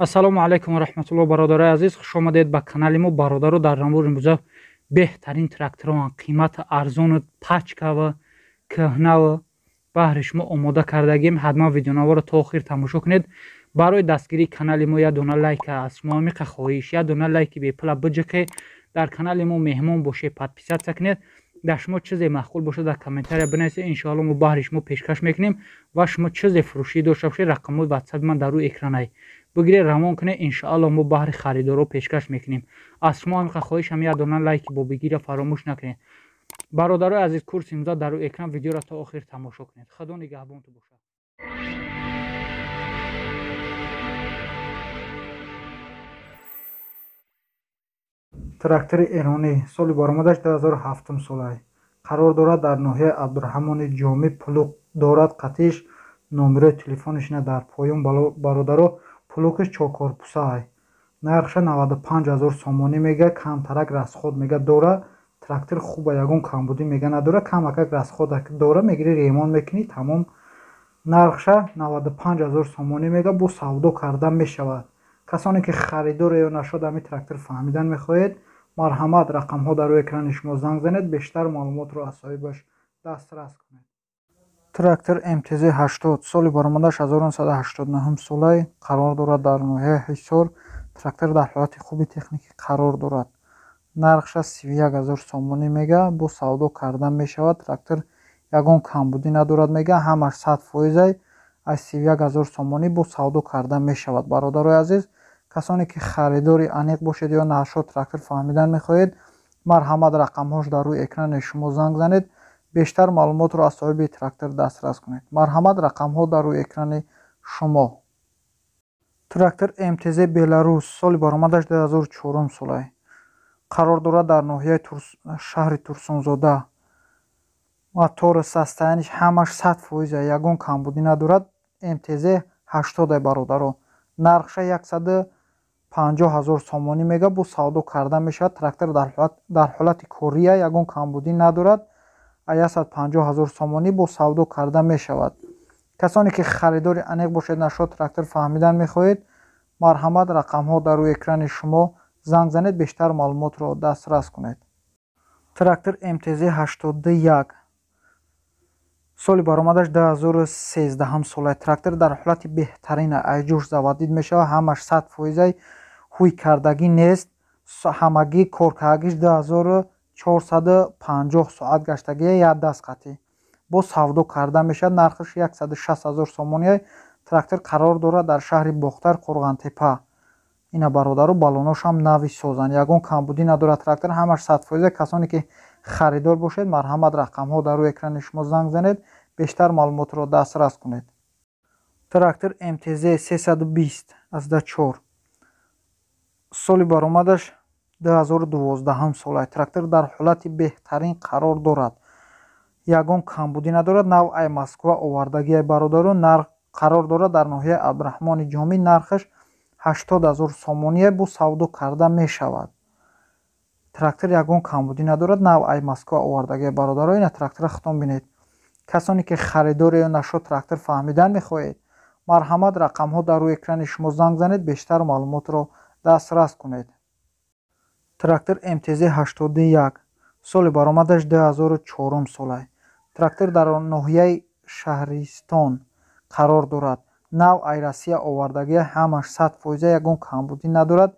Ассалому алайкум ва раҳматуллоҳ, бародарои азиз, хуш омадед ба канали мо. Бародаро, дар навори имрӯза беҳтарин тракторон, қимати арзону пачкава кӯҳнава баҳри шумо омода кардагим. Ҳатман видеонаворо то охир тамошо кунед. Барои дастгирии канали мо як дона лайк аз шумо ҳамиқа хоҳиш, як дона лайки бепула биҷиқе. Дар канали мо меҳмон бошед, подписаться кунед. Дар шумо чизе маъқул бошад, дар комментария бинависед, иншоалло мо баҳри шумо пешкаш мекунем. Ва шумо чизе фурӯшӣ дошта бошед, рақамҳои ватсапи ман дар рӯи экранай бигиред, равон кунед, иншоалло мо баҳри харидоро пешкаш мекунем. Аз шумо ҳамиқа хоҳишам, як дона лайки бобигира фаромӯш накунед. Бародарои азиз, курси имрӯза дар рӯи экран, видеоро то охир тамошо кунед. Худо нигаҳбонту бошад. Трактори эронӣ, соли баромадаш 2007 солай, қарор дорад дар ноҳияи Абдураҳмони Ҷомӣ. Плуг дорад қатиш, номерои телефонишна дар поён, бародаро. Плугиш чоркорпусай, нархша 95 0 сомонӣ мега, камтарак расход мега дора. Трактор хуба, ягон камбудӣ мега надора, камакак расход дора, мегири ремонт мекунӣ, тамом. Нархша 95 0 сомонӣ мега, бо савдо карда мешавад. Касоне ки харидоре ё нашуд ҳамин трактор фаҳмидан мехоҳед, марҳамат, рақамҳо дар рӯи экрани шумо, занг занед, бештар маълумотро аз соҳибаш дастрас кунед. Трактор МТЗ 80, соли баромадаш 1989 солай, қарор дорад дар ноҳияи Ҳисор. Трактор дар ҳолати хуби техникӣ қарор дорад. Нархша 31 0 сомонӣ мега, бо савдо карда мешавад. Трактор ягон камбудӣ надорад мега, ҳамаш 100 фоизай. Аз 31 0 сомонӣ бо савдо карда мешавад. Бародарои азиз, касоне ки харидори аниқ бошед ё нашод трактор фаҳмидан мехоҳед, марҳамат, рақамҳош дар рӯи экрани шумо, занг занед, бештар маълумотро аз соҳиби трактор дастрас кунед. Марҳамат, рақамҳо дар рӯи экрани шумо. Трактор МТЗ Беларус, соли баромадаш 2004 солай, қарор дорад дар ноҳияи шаҳри Турсунзода. Мотори состояниш ҳамаш 100 фоиза, ягон камбудӣ надорад. МТЗ 80, бародаро. Нархша 150 0 сомонӣ мега, бо савдо карда мешавад. Трактор дар ҳолати кория, ягон камбудӣ надорад. 150 0 сомонӣ бо савдо карда мешавад. Касоне ки харидори аниқ бошед, нашод трактор фаҳмидан мехоҳед, марҳамат, рақамҳо дар рӯи экрани шумо, занг занед, бештар маълумотро дастрас кунед. Трактор МТЗ 81, соли баромадаш 2013 солай. Трактор дар ҳолати беҳтарин, айҷӯш заводить мешавад, ҳамаш 100 фоизай, ҳуй кардагӣ нест. Ҳамагӣ коркардагиш 2450 соат гаштагия, як даст қатӣ. Бо савдо карда мешавад. Нархаш 160 0 сомонӣ. Трактор қарор дорад дар шаҳри Бохтар, Қурғонтепа. Ина бародаро, балоношам нави созанд, ягон камбудӣ надорад. Трактор ҳамаш 100 фоиза. Касоне ки харидор бошед, марҳамат, рақамҳо дар рӯи экрани шумо, занг занед, бештар маълумотро дастрас кунед. Трактор МТЗ 320 аз 4, соли баромадаш 2012 солай. Трактор дар ҳолати беҳтарин қарор дорад, ягон камбудӣ надорад. Нав ай Москва овардагиай, бародаро. Нарх қарор дорад дар ноҳияи Абдураҳмони Ҷомӣ. Нархаш 80 0 сомоние, бо савдо карда мешавад. Трактор ягон камбудӣ надорад, нав ай Москва овардагиай, бародаро. Ина трактора худтон бинед. Касоне ки харидоре ё нашод трактор фаҳмидан мехоҳед, марҳамат, рақамҳо дар рӯи экрани шумо, занг занед, бештар маълумотро дастрас кунед. Трактор МТЗ 81, соли баромадаш 2004 солай. Трактор дар ноҳияи Шаҳристон қарор дорад. Нав ай Россия овардагия, ҳамаш 100 фоиза, ягон камбудӣ надорад.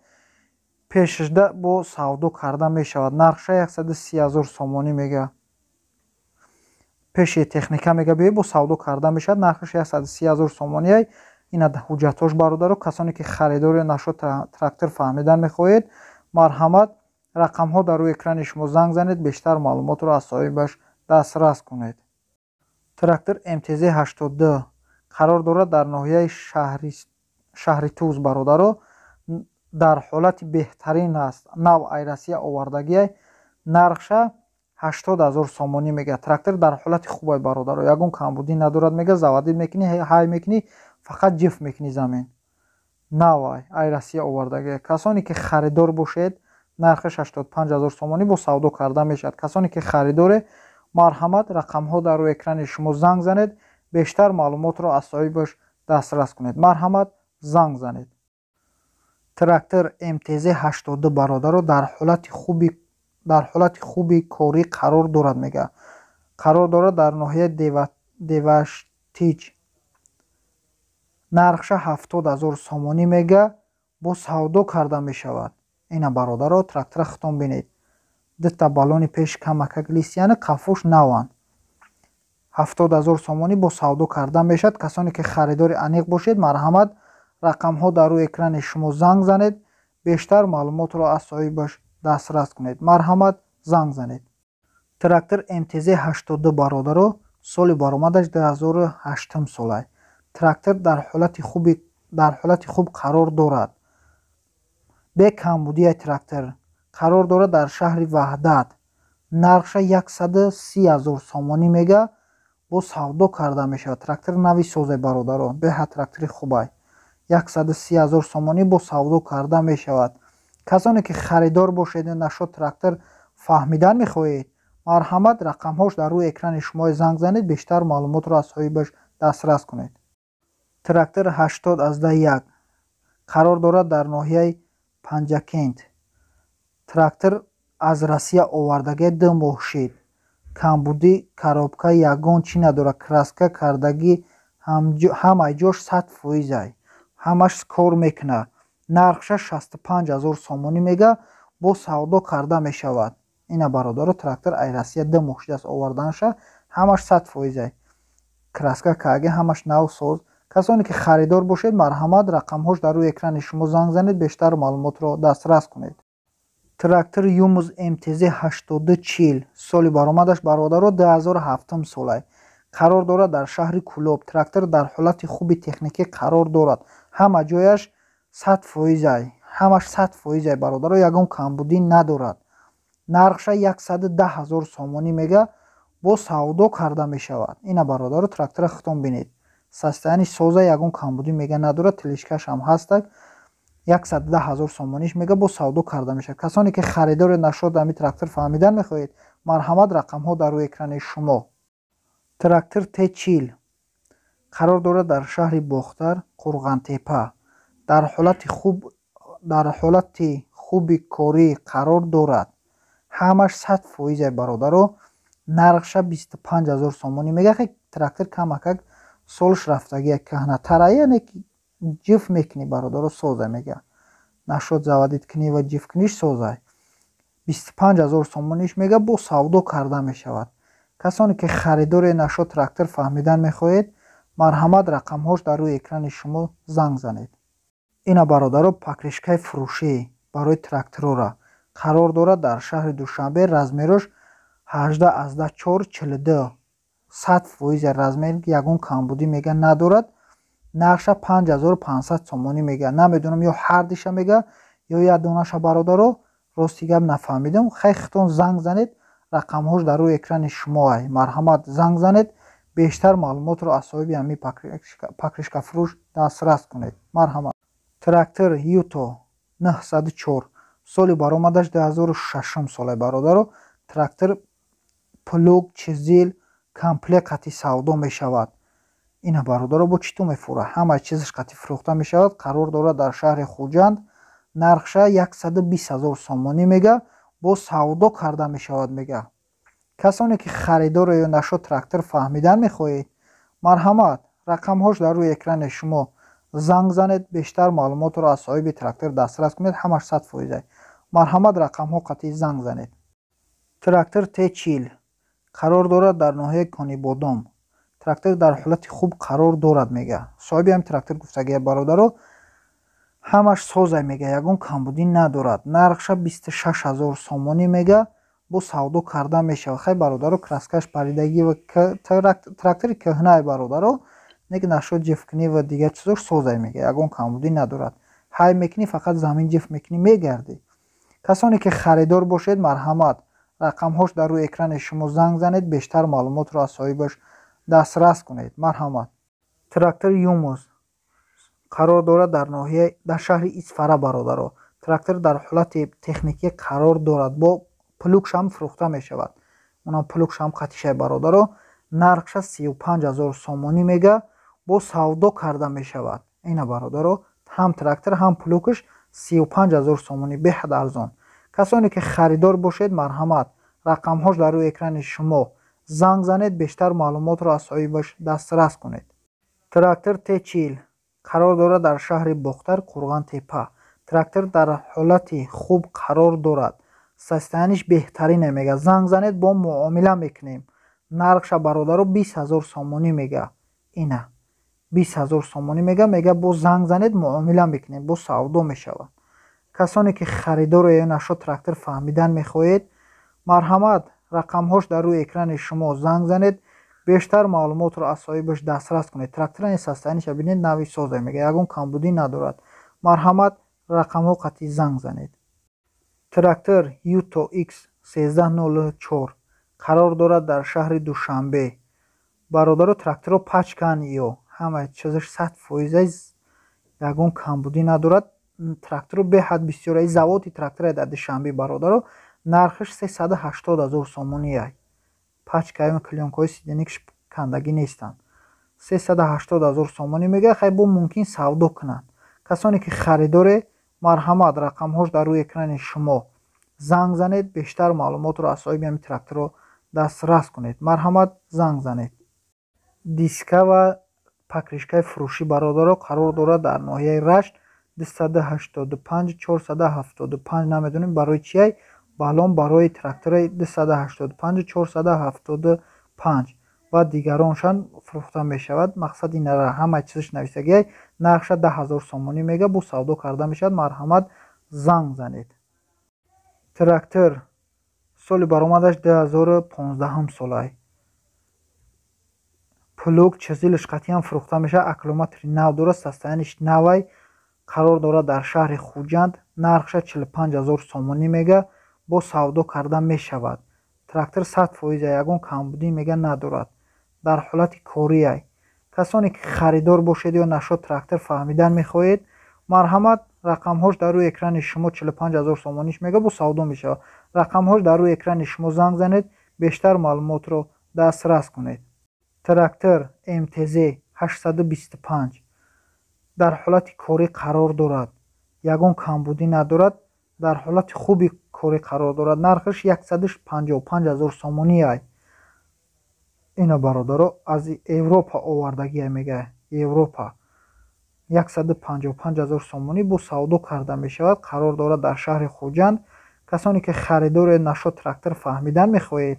Пешшда бо савдо карда мешавад. Нархша 130 0 сомонӣ мега. Пеши техника мега биёй, бо савдо карда мешавад. Нархаш 130 0 сомонӣ. Ина ҳуҷҷатҳош, бародаро. Касоне ки харидори нашод трактор фаҳмидан мехоҳед, марҳамат, рақамҳо дар рӯи экрани шумо, занг занед, бештар маълумотро аз соҳибаш дастрас кунед. Трактор МТЗ 82 қарор дорад дар ноҳияи шаҳри Туз, бародаро. Дар ҳолати беҳтарин аст, нав ай Россия овардагиай. Нархша 80 0 сомонӣ мега. Трактор дар ҳолати хубай, бародаро, ягон камбудӣ надорад мега. Заводить мекунӣ, ҳай мекунӣ, фақат ҷиф мекунӣ замин. Нав ай Россия овардагиай. Касоне ки харидор бошед, нархаш 85 0 сомонӣ, бо савдо карда мешавад. Касоне ки харидоре, марҳамат, рақамҳо дар рӯи экрани шумо, занг занед, бештар маълумотро аз соҳибаш дастрас кунед. Марҳамат, занг занед. Трактор МТЗ 82, бародаро, дар ҳолати хуби корӣ қарор дорад, мега. Қарор дорад дар ноҳияи Деваштич. Нархша 70 000 сомонӣ мега, бо савдо карда мешавад. Ина, бародаро, трактора хитон бинед. Дута баллони пеш камакак лисияни, қафош наванд. 70 000 сомонӣ, бо савдо карда мешавад. Касоне ки харидори аниқ бошед, марҳамат, рақамҳо дар рӯи экрани шумо, занг занед, бештар маълумотро аз соҳибаш дастрас кунед. Марҳамат, занг занед. Трактор МТЗ 82, бародаро, соли баромадаш 2008 солай. Трактор дар ҳолати хуб қарор дорад, бе камбудияи. Трактор қарор дорад дар шаҳри Ваҳдат. Нархша 130 000 сомонӣ мега, бо савдо карда мешавад. Трактор нави созе, бародаро, беҳад трактори хубай. 130 000 сомонӣ, бо савдо карда мешавад. Касоне ки харидор бошед, нашод трактор фаҳмидан мехоҳед, марҳамат, рақамҳош дар рӯи экрани шумо, занг занед, бештар маълумотро аз соҳибаш дастрас кунед. Трактор 80 1 қарор дорад дар ноҳияи Панҷакент. Трактор аз Россия овардагӣ, 2 моҳ шид. Камбудӣ коробка ягон чӣ надорад. Краска кардагӣ, ҳамаи ҷош 100 фоизай, ҳамаш кор мекунад. Нархша 65 000 сомонӣ мега, бо савдо карда мешавад. Ина, бародаро, трактор ай Россия 2 моҳ шидааст оварданаша, ҳамаш 100 фоизай, краска кардаги, ҳамаш нав соз. Касоне ки харидор бошед, марҳамат, рақамҳош дар рӯи экрани шумо, занг занед, бештар маълумотро дастрас кунед. Трактор ЮМЗ МТЗ 8240, соли баромадаш, бародаро, 2007 солай. Қарор дорад дар шаҳри Кӯлоб. Трактор дар ҳолати хуби техникӣ қарор дорад, ҳама ҷояш 100 фоизай, ҳамаш 100 фоизай, бародаро, ягон камбудӣ надорад. Нархша 110 000 сомонӣ мега, бо савдо карда мешавад. Ина, бародаро, трактора хитон бинед, состояние соза, ягон камбудӣ мега надорад, тележкашам ҳастак. 110 000 сомониш мега, бо савдо карда мешавад. Касоне ки харидори нашод ами трактор фаҳмидан мехоҳед, марҳамат, рақамҳо дар рӯи экрани шумо. Трактор Т40 қарор дорад дар шаҳри Бохтар, Қурғантепа. Дар ҳолати хуби корӣ қарор дорад, ҳамаш 100 фоизай, бародаро. Нархша 25 000 сомонӣ мега. Трактор камакак солш рафтагия, каҳнатара, яъне ҷиф мекунӣ, бародаро, соза мега. Нашод заводить кунӣ ва ҷиф куниш, созай. 25 000 сомониш мега, бо савдо карда мешавад. Касоне ки харидори нашод трактор фаҳмидан мехоҳед, марҳамат, рақамҳош дар рӯи экрани шумо, занг занед. Ина, бародаро, покрышкаи фурӯшӣ барои тракторора қарор дорад дар шаҳри Душанбе. Размерош 18,4 42, 100 фоизи размер, ягон камбудӣ мега надорад. Нархша 5500 сомонӣ мега. Намедонам, ё ҳардиша мега, ё як донаша, бародаро, рости гап нафаҳмидам. Хай, хитон занг занед, рақамҳош дар рӯи экрани шумоай. Марҳамат, занг занед, бештар маълумотро аз соҳиби ҳамин покрышкафурӯш дастрас кунед. Марҳамат. Трактор Юто 904, соли баромадаш 2006 соле, бародаро. Трактор плуг, чизил, комплект қати савдо мешавад. Ина, бародаро, бо чӣ ту мефурад, ҳама чизаш қати фурӯхта мешавад. Қарор дорад дар шаҳри Хуҷанд. Нархша 120 000 сомонӣ мега, бо савдо карда мешавад мега. Касоне ки харидоро ё нашод трактор фаҳмидан мехоҳед, марҳамат, рақамҳош дар рӯи экрани шумо, занг занед, бештар маълумотро аз соҳиби трактор дастрас кунед. Ҳамаш 100 фоиза. Марҳамат, рақамҳо қатъи занг занед. Трактор Т40 қарор дорад дар ноҳияи Конибодом. Трактор дар ҳолати хуб қарор дорад мега. Соҳиби ҳамин трактор гуфтагия, бародаро, ҳамаш созай мега, ягон камбудӣ надорад. Нархша 26 000 сомонӣ мега, бо савдо карда мешавад. Хай, бародаро, краскаш паридагӣ ва трактори кӯҳнай, бародаро, неки нашод ҷифкунӣ ва дигар чизош созай мега, ягон камбудӣ надорад. Ҳай мекунӣ, фақат замин ҷиф мекунӣ, мегардӣ. Касоне ки харидор бошед, марҳамат, рақамҳош дар рӯи экрани шумо, занг занед, бештар маълумотро аз соҳибаш дастрас кунед. Марҳамат. Трактор ЮМЗ қарор дорад дар ноҳия, дар шаҳри Исфара. Бародаро, трактор дар ҳолати техникӣ қарор дорад, бо плугшам фурӯхта мешавад. Онам плугшам қатишай, бародаро. Нархша 35 000 сомонӣ мега, бо савдо карда мешавад. Ина, бародаро, ҳам трактор, ҳам плугш. 35 000 сомонӣ, беҳад арзон. Касоне ки харидор бошед, марҳамат, рақамҳош дар рӯи экрани шумо, занг занед, бештар маълумотро аз соҳибаш дастрас кунед. Трактор Т40 қарор дорад дар шаҳри Бохтар, Қурғантепа. Трактор дар ҳолати хуб қарор дорад, состояниш беҳтарине мега. Занг занед, бо муомила мекунем. Нархша, бародаро, 20 000 сомонӣ мега. Ина 20 000 сомонӣ мега. Мега, бо занг занед, муомила мекунем, бо савдо мешавад. Касоне ки харидоро ё нашо трактор фаҳмидан мехоҳед, марҳамат, рақамҳош дар рӯи экрани шумо, занг занед, бештар маълумотро аз соҳибаш дастрас кунед. Трактора состояниша бинед, нави созе мега, ягон камбудӣ надорад. Марҳамат, рақамҳо қатъи занг занед. Трактор Юто X 1304 қарор дорад дар шаҳри Душанбе. Бародаро, тракторо пачкан, ё ҳама чизаш 100%, ягон камбудӣ надорад. Тракторо беҳад бисёр, заводи трактора дар Душанбе, бародаро. Нархаш 380 000 сомонӣ. Пачкаи клёнкаҳои сиденикш кандагӣ нестанд. 380 000 сомонӣ мега, хай бо мумкин савдо кунанд. Касоне ки харидоре, марҳамат, рақамҳош дар рӯи экрани шумо, занг занед, бештар маълумотро аз соҳиби ҳамин тракторро дастрас кунед. Марҳамат, занг занед. Диска ва покрышкаи фурӯшӣ, бародаро, қарор дорад дар ноҳияи Рашт, 285 475. Намедонем барои чиай балон, барои трактори 285 475 ва дигароншан фурӯхта мешавад. Мақсад инара ҳама чизаш нависагиай. Нархша 10 000 сомонӣ мега, бо савдо карда мешавад. Марҳамат, занг занед. Трактор соли баромадаш 2015 солай. Плуг, чизилш қатъиян фурӯхта мешавад. Аккумулятори нав дорад, состояниш навай. Қарор дорад дар шаҳри Хуҷанд. Нархша 45 000 сомонӣ мега, бо савдо карда мешавад. Трактор 100%, ягон камбудӣ мега надорад, дар ҳолати кориай. Касоне ки харидор бошед ё нашо трактор фаҳмидан мехоҳед, марҳамат, рақамҳош дар рӯи экрани шумо. 45 000 сомониш мега, бо савдо мешавад. Рақамҳош дар рӯи экрани шумо, занг занед, бештар маълумотро дастрас кунед. Трактор МТЗ 825 дар ҳолати корӣ қарор дорад, ягон камбудӣ надорад, дар ҳолати хуби корӣ қарор дорад. Нархаш 155 000 сомонӣ ай. Ина, бародаро, аз Европа овардагия мега, Европа. 155 000 сомонӣ, бо савдо карда мешавад. Қарор дорад дар шаҳри Хуҷанд. Касоне ки харидоре, нашо трактор фаҳмидан мехоҳед,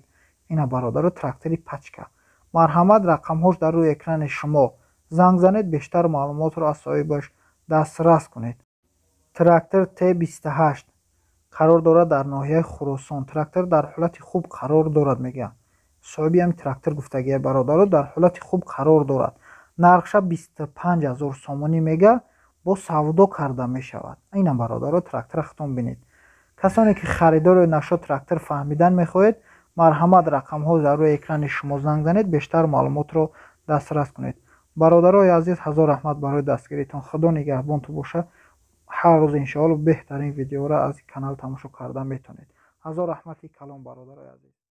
ина, бародаро, трактори пачка. Марҳамат, рақамҳош дар рӯи экрани шумо, занг занед, бештар маълумотро аз соҳибаш дастрас кунед. Трактор Т28 қарор дорад дар ноҳияи Хуросон. Трактор дар ҳолати хуб қарор дорад, мега соҳиби ҳамин трактор гуфтагия. Бародаро, дар ҳолати хуб қарор дорад. Нархша 25 000 сомонӣ мега, бо савдо карда мешавад. Инам, бародаро, трактора худтон бинед. Касоне ки харидоро, нашо трактор фаҳмидан мехоҳед, марҳамат, рақамҳо дар рӯи экрани шумо, занг занед, бештар маълумотро дастрас кунед. Бародарои азиз, ҳазор раҳмат барои дастгиритон. Худо нигаҳбонту боша. Ҳар рӯз, иншоалло, беҳтарин видеоро аз канал тамошо карда метавонед. Ҳазор раҳмати калон, бародарои азиз.